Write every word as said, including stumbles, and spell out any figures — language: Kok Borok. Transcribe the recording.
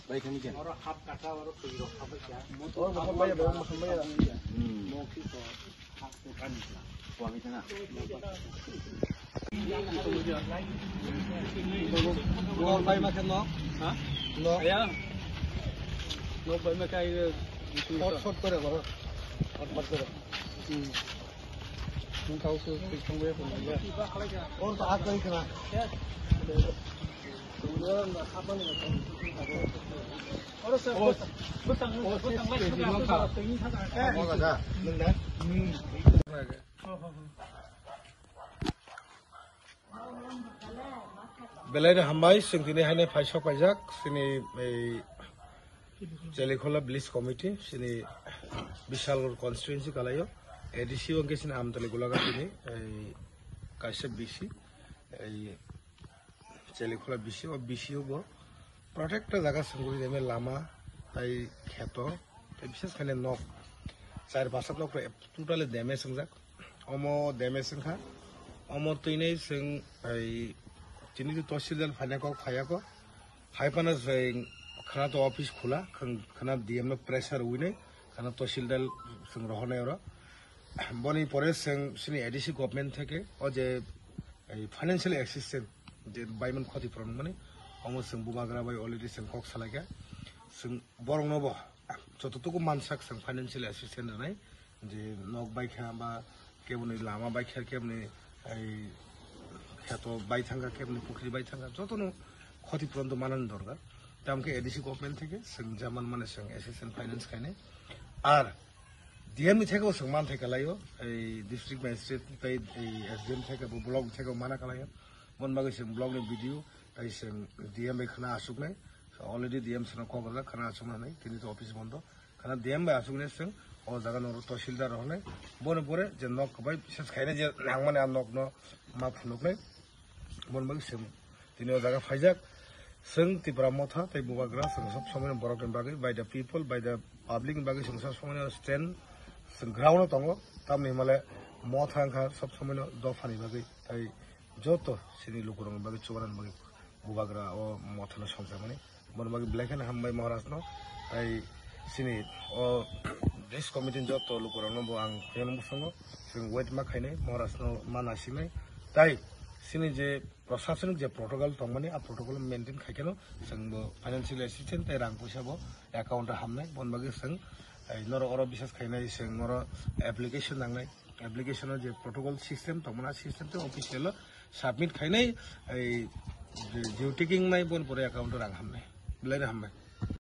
Bai kami ken. Oro hap kata, oro twi rok hap kya. Oro mo khambai ya, mo khambai ya. Hmm. Mo khi ko hap ko kan. Kuami tengah. Bai ma khen no? Ha? No. Ya. No bai ma kai. Short, short kore bro. Short, short kore. Hmm. Nung kau su, sing song bai pun ya. Oro to hap kai khna. Belai no hambai, chwng tini haino phai sok paijak, chini ei Chelikola Village Committee, chini Bishalgarh constituency kalaio, A D C o hwnkhe chini Amtali Golaghat tini, ei kaisa B C, ei Chelikola B C, o B C o bo protecta jaga sengwi reme lama, tai kheto, tai bishes khaine nok, char pasta nok totally damage wngjak. Omo damage wngkha. Omo twinai chwng ai chini tahsildar phaina kok phaiya kok. Hai phano chwng khwna to office khula, khwng-, khwna D M no pressure winai, khwna tahsildar chwng rohornai oro. Boni pore chwng chini A D C government theke o je ei financial assistance je baiman khoti puron mani, omo chwng bubagra bai already chwng kok salaikha. Chwng borokno bo jototuku mansak chwng financial assistance rwnai, je nok baikha ba keboni lama baikha, keboni ei kheto baithangkha, keboni pukhri baithangkha, jotono khoti puron to manani dorkar. Tamkhe A D C government theke chwng jaman mane chwng assistance finance khainai. Ar D M ni thekebo chwng manthai kalaio, ei district magistrate tei ei S D M thekebo block thekebo mana kalaio. Bon bagwi chwng block ni B D O tei chwng D M bai khwna achuknai. Already D M sano kok rwjak, khwna achukna hinwi, tini to office bondo. Khwna D M bai achuknai chwng o jaga no tahsildar rok hinwi. Boni pore je nok kwbai ses khainai je nangmani a nok no ma phunuknai. Bon bagwi chwng tini o jaga phaijak. Chwng Tipra Motha tei Bubagra chwng sob somoi no borok ni bagwi, by the people, by the public ni bagwi chwng sob somoi no stand, chwng ground o tongo. Tamni hwnmale Motha wngkha sob somoi no dopha ni bagwi, tai joto chini lukurok ni bagwi, chubagra ni bagwi Bubagra o Motha no songchakmani. Bon bagwi belai kheno hambai Maharaj no, tai chini o Village Committee ni joto lukurok no bo ang khuya no muchungo, chwng wait ma khainai, Maharaj no ma nasimai, tai chini je Prosasonik je protocol tongmani, a protocol maintain khaikhe no chwng bo financial assistance tei rang puisa bo account o hamnai. Bon bagwi chwng, eh, norok oro bisas khainai, chwng oro application nangnai. Application o je protocol system tongmani, a system tei official o submit khainai, ei, je due taking nai, bon pore account o rang hamnai. Belai no hambai.